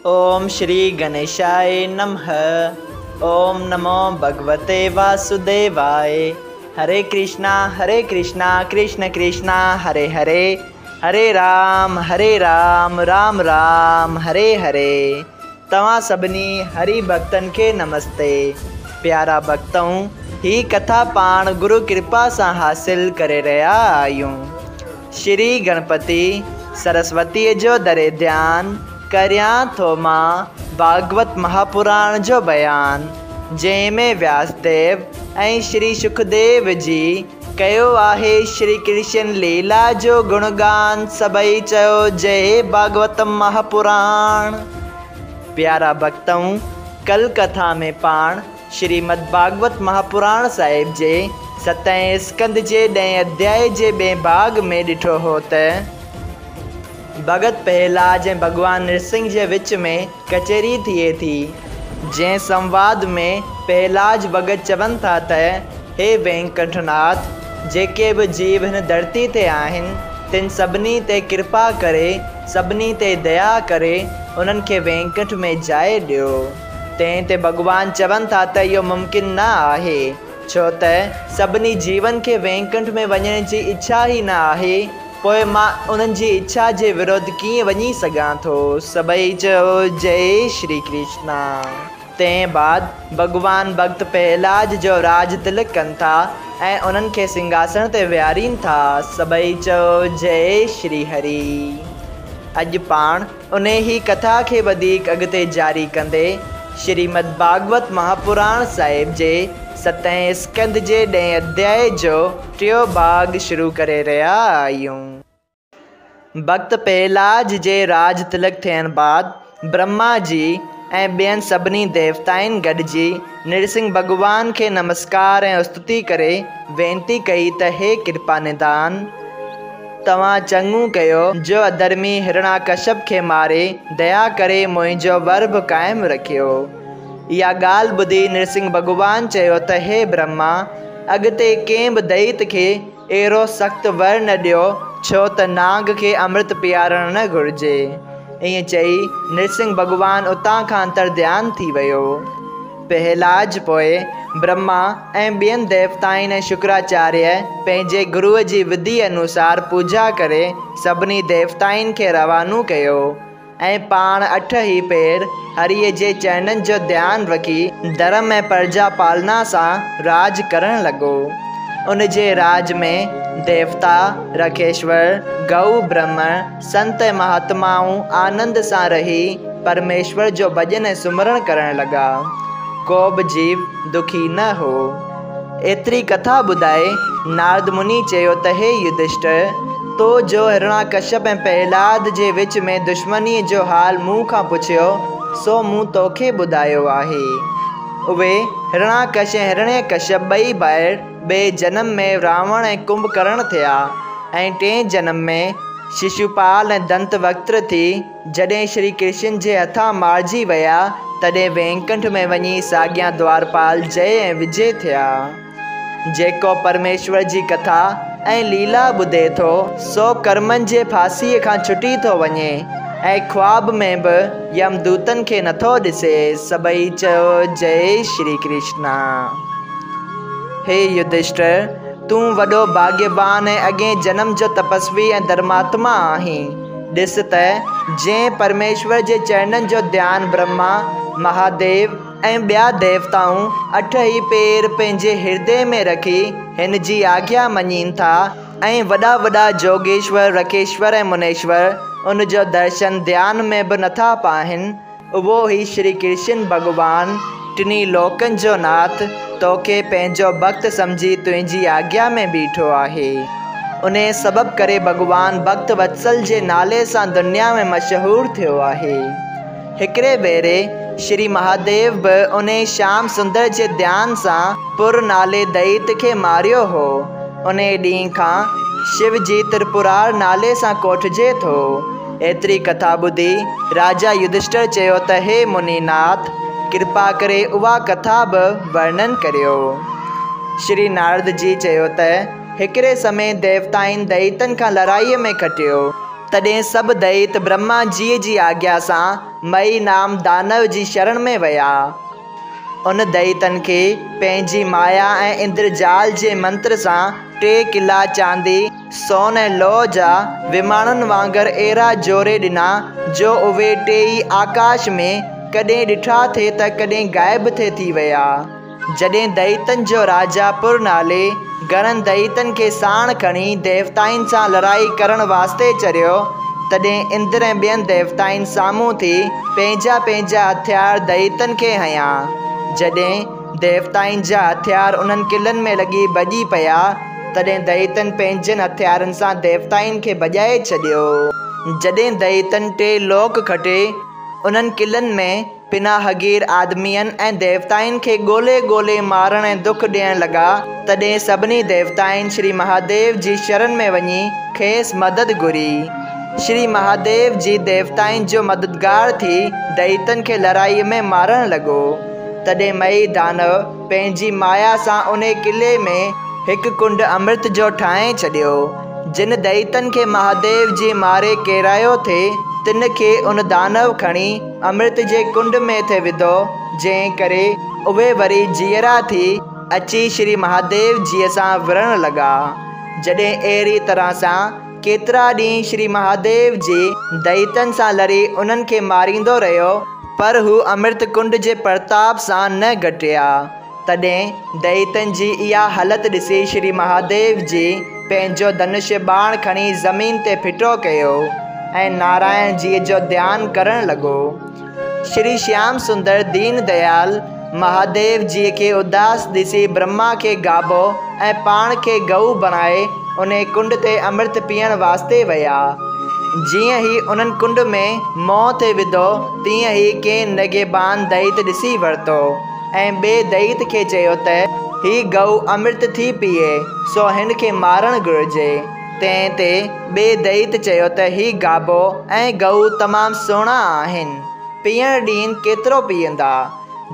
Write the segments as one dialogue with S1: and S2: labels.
S1: اوم شري گڻيشاءِ نمه. اوم نمو ڀڳوتي واسديواءِ. هري ڪرشنا هري ڪرشنا ڪرشن ڪرشنا هري هري، هري رام هري رام رام رام هري هري. توهان سڀني هري ڀڳتن کي نمستي. پيارا ڀڳتؤ، هي ڪٿا پاڻ گرو ڪرپا سان حاصل ڪري رهيا آهيون. شري گڻپتي سرسوتيءَ جو دري ڌيان ڪريان ٿو مان ڀاڳوت مهاپراڻ جو بيان، جنهن ۾ وياسديو ۽ شري سکديو جي ڪيو آهي شري ڪرشن ليلا جو گڻگان. سڀئي چئو جئي ڀاڳوت مهاپراڻ. پيارا ڀڳتؤ، ڪل ڪٿا ۾ پاڻ شريمد ڀاڳوت مهاپراڻ صاحب جي ستين اسڪنڌ جي ڏهين اڌياءِ جي ٻئين ڀاڳ ۾ ڏٺو هو ته ڀڳت پهلاج ۽ ڀڳوان نرسنگهه جي وچ ۾ ڪچهري ٿئي ٿي، جنهن سنواد ۾ پهلاج ڀڳت چون ٿا ته هي وينڪٽناٿ، جيڪي به جيو هن ڌرتي تي آهن تن سڀني تي ڪرپا ڪري، سڀني تي ديا ڪري انهن کي وينڪٽ ۾ جاءِ ڏيو. تنهن تي ڀڳوان چون ٿا ته اهو ممڪن نه آهي، ڇو ته سڀني جيون کي وينڪٽ ۾ وڃڻ جي اڇا ئي نه آهي، پوءِ مان انهن جي اڇا جي وروڌ ڪيئن وڃي سگهان ٿو؟ سڀئي چئو جئي شري ڪرشنا. تنهن بعد ڀڳوان ڀڳت پهلاج جو راج تلڪ ڪن ٿا ۽ انهن کي سنگهاسڻ تي ويهارين ٿا. سڀئي چئو جئي شري هري. اڄ پاڻ انهي ڪٿا کي وڌيڪ اڳتي جاري ڪندي شريمد ڀاڳوت مهاپراڻ صاحب جي ستين اسڪنڌ جي ڏهين اڌياءِ جو ٽيون ڀاڳ شروع ڪري رهيا آهيون. ڀڳت پهلاج جي راج تلڪ ٿيڻ بعد برهما جي ۽ ٻين سڀني ديوتائن گڏجي نرسنگهه ڀڳوان کي نمسڪار ۽ استتي ڪري وينتي ڪئي ته هي ڪرپا نڌان، توهان چڱو ڪيو جو اڌرمي هرڻاڪشپ کي ماري ديا ڪري منهنجو ور به قائم رکيو. اها ڳالهه ٻڌي نرسنگهه ڀڳوان چيو ته هي برهما، اڳتي ڪنهن به دئيت کي اهڙو سخت ور نه ڏيو، ڇو ته نانگ کي امرت پيارڻ نه گهرجي. ائين چئي نرسنگهه ڀڳوان اتان کان انترڌيان ٿي ويو. پهلاج پوءِ برهما ۽ ٻين ديوتائن ۽ شڪراچاريه پنهنجي گروءَ جي وڌي انوسار پوڄا ڪري سڀني ديوتائن کي روانو ڪيو ۽ پاڻ اٺ ئي پير هريءَ جي چرڻن جو ڌيان رکي ڌرم ۽ پرجا پالنا سان راڄ ڪرڻ لڳو. ان جي راڄ ۾ ديوتا، رکيشور، گئو برهمڻ، سنت ۽ مهاتمائون آنند سان رهي پرميشور جو ڀڄن ۽ سمرڻ ڪرڻ لڳا. ڪو به جيو دکي نه هو. ايتري ڪٿا ٻڌائي نارد مني چيو ته هي يڌشٺر، تو جو هرڻاڪشپ ۽ پهلاج جي وچ ۾ دشمنيءَ جو حال مون کان پڇيو، سو مون توکي ٻڌايو آهي. اهي هرڻاڪش ۽ هرڻيڪشپ ٻئي ڀائر ٻئي جنم ۾ راوڻ ۽ ڪنڀڪرڻ ٿيا ۽ ٽئين جنم ۾ ششوپال ۽ دنتوڪتر ٿي جڏهن شري ڪرشن جي هٿان مارجي ويا، تڏهن وينڪنٺ ۾ وڃي ساڳيا دوارپال جئي ۽ وجي ٿيا. جيڪو پرميشور جي ڪٿا ۽ ليلا ٻڌي ٿو، سو ڪرمن جي ڦاسيءَ کان ڇٽي ٿو وڃي ۽ خواب ۾ به يمدوتن کي نٿو ڏسي. سڀئي چئو جئي شري ڪرشنا. هي يڌشٺر، تون وڏو ڀاڳيوان ۽ اڳئين جنم جو تپسوي ۽ ڌرماتما آهين. ڏس ته جنهن پرميشور جي چرڻن جو ڌيان برهما، مهاديو ۽ ٻيا ديوتائون اٺ ئي پير پنهنجي هردي ۾ رکي هن جي آگيا مڃين ٿا ۽ وڏا وڏا جوگيشور، رکيشور ۽ منيشور ان جو درشن ڌيان ۾ به نٿا پائين، اهو ئي شري ڪرشن ڀڳوان ٽنهي لوڪن جو ناٿ توکي پنهنجو ڀڳت سمجهي تنهنجي آگيا ۾ بيٺو آهي. انهيء سبب ڪري ڀڳوان ڀڳت وتسل جي نالي سان دنيا ۾ مشهور ٿيو آهي. هڪڙي ڀيري شري مهاديو به انهيء شيام سندر جي ڌيان سان پر نالي دئيت کي ماريو هو. انهيء ڏينهن کان شو جي ترپرار نالي سان ڪوٺجي ٿو. ايتري ڪٿا ٻڌي راجا يڌشٺر چيو ته هي منيناٿ، ڪرپا ڪري اها ڪٿا به ورڻن ڪريو. شري نارد جي چيو ته هڪڙي سمي ديوتائن دئيتن کان لڙائيء ۾ کٽيو. تڏهن سڀ دئيت برهما جيء جي آگيا سان مئي نام دانو جي شرڻ ۾ ويا. ان دئيتن کي پنهنجي مايا ۽ اندرجال جي منتر سان ٽي ڪلا چاندي، سون ۽ لوهه جا وماڻن وانگر اهڙا جوڙي ڏنا، جو اهي ٽيئي آڪاش ۾ ڪڏهن ڏٺا ٿي ته ڪڏهن غائب ٿي ٿي ويا. جڏهن دئيتن جو راجا پر نالي گهڻن دئيتن کي ساڻ کڻي ديوتائن سان لڙائي ڪرڻ واسطي چڙهيو، تڏهن اندر ۽ ٻين ديوتائن سامهون ٿي پنهنجا پنهنجا هٿيار دئيتن کي هنيا. جڏهن ديوتائن جا هٿيار انهن قلعن ۾ لڳي ڀڄي پيا، تڏهن دئيتن پنهنجن هٿيارن سان ديوتائن کي ڀڄائي ڇڏيو. جڏهن دئيتن ٽي لوڪ کٽي انهن قلعن ۾ پناهگير آدمين ۽ ديوتائن کي ڳولي ڳولي مارڻ ۽ دک ڏيڻ لڳا، تڏهن سڀني ديوتائن شري مهاديو جي شرن ۾ وڃي کيس مدد گهري. شري مهاديو جي ديوتائن جو مددگار ٿي دئيتن کي لڙائيء ۾ مارڻ لڳو. تڏهن مئي دانو پنهنجي مايا سان انهي قلعي ۾ هڪ ڪنڊ امرت جو ٺاهي ڇڏيو. جن دئيتن کي مهاديو جي ماري ڪيرايو ٿي، تن کي ان دانو کڻي امرت جي ڪنڊ ۾ ٿي وڌو، جنهن ڪري اهي وري جيئرا ٿي اچي شري مهاديو جيء سان وڙهڻ لڳا. جڏهن اهڙي طرح سان ڪيترا ڏينهن شري مهاديو جي دئيتن سان لڙي انهن کي ماريندو رهيو، پر هو امرت ڪنڊ جي پرتاب سان نه گهٽيا. تڏهن دئيتن جي اها حالت ڏسي شري مهاديو جي پنهنجو ڌنش ٻاڻ کڻي زمين تي ڦٽو ڪيو ۽ نارائڻ جيء جو ڌيان ڪرڻ لڳو. شري شيام سندر دين ديال مهاديو جيء کي اداس ڏسي برهما کي گابو ۽ پاڻ کي گئو بڻائي انهي ڪنڊ تي امرت پيئڻ واسطي ويا. جيئن ئي انهن ڪنڊ ۾ منهن ٿي وڌو تيئن ئي ڪنهن نگهبان دئيت ڏسي ورتو. ۽ ٻئي دئيت کي چيو ته، هي گئو امرت ٿي پيئي، سو هن کي مارڻ گهرجي. تنهن تي ٻئي دئيت چيو ته، هي گابو ۽ گئو تمام سهڻا آهن، پيئڻ ڏين ڪيترو پيئندا.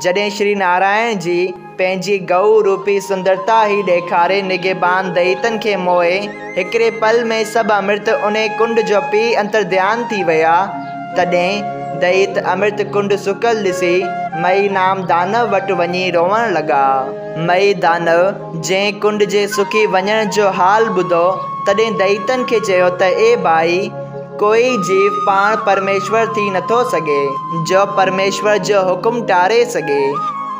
S1: جڏهن شري نارائڻ جي پنهنجي گئو روپي سندرتا هي ڏيکاري نگهبان دئيتن کي موهي هڪڙي پل ۾ سڀ امرت انهي ڪنڊ جو پي انترڌيان ٿي ويا، تڏهن دئيت امرت ڪنڊ سڪل ڏسي مئي نام دانو وٽ وڃي روئڻ لڳا. مئي دانو جنهن ڪنڊ جي سڪي وڃڻ جو حال ٻڌو، تڏهن دئيتن کي چيو ته اي ڀائي! ڪوئي جيو پاڻ پرميشور ٿي نٿو سگهي، جو پرميشور جو حڪم ٽاري سگهي.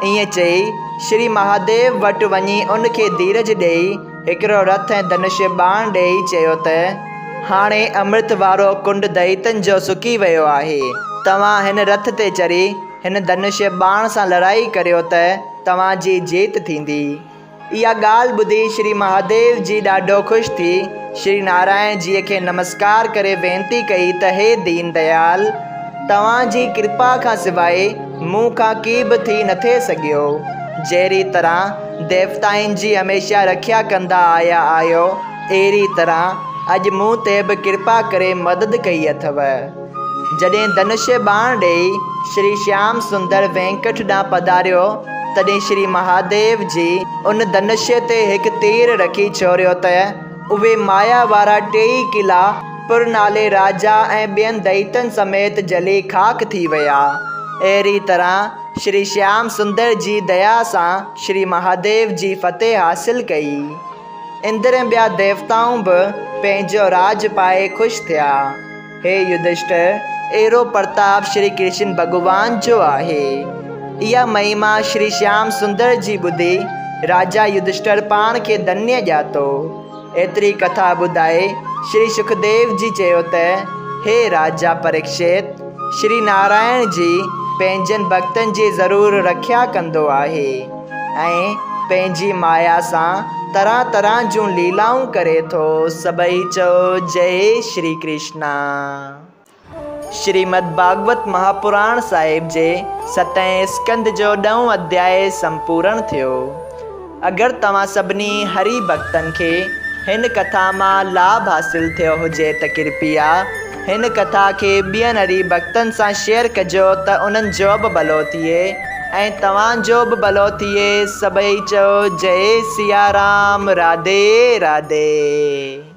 S1: ائين چئي، شري مهاديو وٽ وڃي ان کي ڌيرج ڏيئي، هڪڙو رٿ ۽ ڌنش ٻاڻ ڏيئي چيو ته، هاڻي امرت وارو ڪنڊ دئيتن جو سڪي ويو آهي. توهان هن رٿ تي چڙهي هن ڌنش ٻاڻ سان لڙائي ڪريو ته توهان جي جيت ٿيندي. اها ڳالهه ٻڌي شري مهاديو جي ڏاڍو خوش ٿي شري نارائڻ جيء کي نمسڪار ڪري وينتي ڪئي ته هي دين ديال! توهان جي ڪرپا کان سواء مون کان ڪي به ٿي نٿي سگهيو. جهڙي طرح ديوتائن جي هميشه رکيا ڪندا آيا آهيو، اهڙي طرح اڄ مون تي به ڪرپا ڪري مدد ڪئي اٿو. جڏهن ڌنش ٻاڻ ڏيئي شري شيام سندر وينڪٺ ڏانهن پڌاريو، تڏهن شري مهاديو جي ان ڌنش تي هڪ تير رکي ڇوڙيو ته اهي مايا وارا ٽيئي قلعا پر نالي راجا ۽ ٻين دئيتن سميت جلي خاڪ ٿي ويا. اهڙي طرح شري شيام سندر جي ديا سان شري مهاديو جي فتح حاصل ڪئي. اندر ۽ ٻيا ديوتائون به پنهنجو راڄ پائي خوش ٿيا. هي يڌشٽر! اهڙو پرتاب شري ڪرشن ڀڳوان جو آهي. اها مهما شري شيام سندر جي ٻڌي راجا يڌشٽر پاڻ کي ڌنيه ڄاتو. ايتري ڪٿا ٻڌائي شري شڪديو جي چيو ته، هي راجا پريڪشت! شري نارائڻ جي پنهنجن ڀڳتن جي ضرور رکيا ڪندو آهي ۽ پنهنجي مايا سان طرح طرح جون ليلائون ڪري ٿو. سڀئي چئو جئي شري ڪرشنا. شريمد ڀاڳوت مهاپراڻ صاحب جي ستين اسڪنڌ جو ڏهون اڌياء سمپورڻ ٿيو. اگر توهان سڀني هري ڀڳتن کي هن ڪٿا مان لاڀ حاصل ٿيو هجي ته ڪرپيا هن ڪٿا کي ٻين هري ڀڳتن سان شيئر ڪجو ته انهن جو به ڀلو ٿئي ۽ توهان جو به ڀلو ٿئي سڀئي چئو جئي سيارام راڌي راڌي.